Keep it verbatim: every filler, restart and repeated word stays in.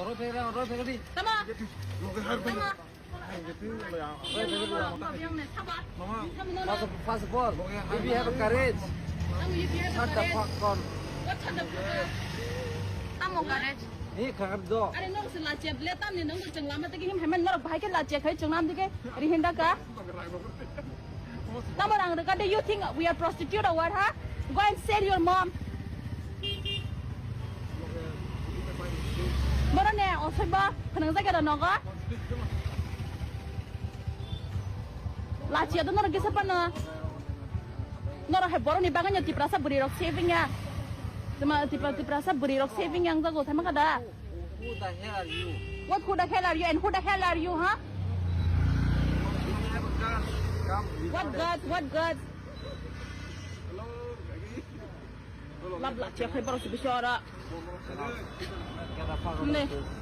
Tamo. Tamo. First of, first of all, if you have a courage, shut the fuck up. Tamo courage. Ni khakar do. Are no se lache ble tam ni nang chang lama te ki him hemen norok bahai ke lache khai chang nam dike rihinda ka. Tamo rang rega de, you think we are prostitute or what, ha? Go and sell your mom. Boro ne osoi ba khanang jaga da nogo. Lachi ado norok gisa pano. Norok hai borok ni baganya Tiprasa bwrwi rok saving ya. Tama Tipra-, Tiprasa bwrwi rok saving yang jago thama kada. Who the hell are you? What, who the hell are you and who the hell are you, huh? Do you have a gun? Come with us. What gun? What gun? Hello, lagi. Lab la chek hai borok se bichara. Get the fuck out of here. Ne.